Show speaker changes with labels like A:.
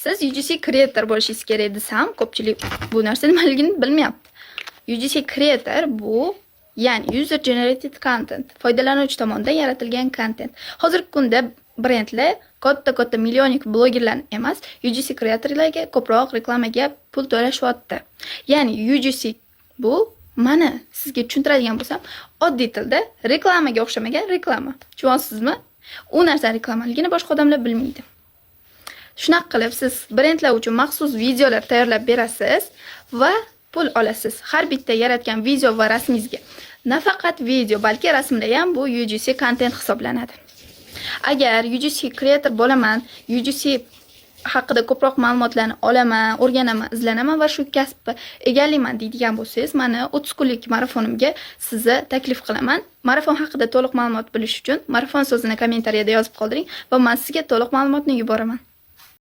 A: Siz UGC creator bo'lishingiz kerak desam, ko'pchilik bu narsa nimaligini bilmayapti. UGC creator bu, ya'ni user generated content, foydalanuvchi tomonidan yaratilgan content. Hozirgi kunda brendlar katta-katta millionik blogerlarni emas, UGC creatorlarga ko'proq reklamaga pul to'lashyapti. Ya'ni UGC bu, mana, sizga tushuntiradigan bo'lsam, oddiy tilda reklamaga o'xshamagan reklama. Tushunyapsizmi? U narsa reklamaligini boshqa odamlar bilmaydi. Shunaqa qilib, siz brendlar uchun maxsus videolar tayyorlab berasiz va pul olasiz har bitta yaratgan video va rasmingizga. Nafaqat video, balki rasmlar ham bu UGC content hisoblanadi. Agar UGC creator bo'laman, UGC haqida ko'proq ma'lumotlarni olaman, o'rganaman, izlanaman va shu kasbni egallayman deydigan bo'lsangiz, mani 30 kunlik marafonimga sizni taklif qilaman. Marafon haqida to'liq ma'lumot bilish uchun "marafon" so'zini kommentariyada yozib qoldiring va man sizga to'liq ma'lumotni yuboraman.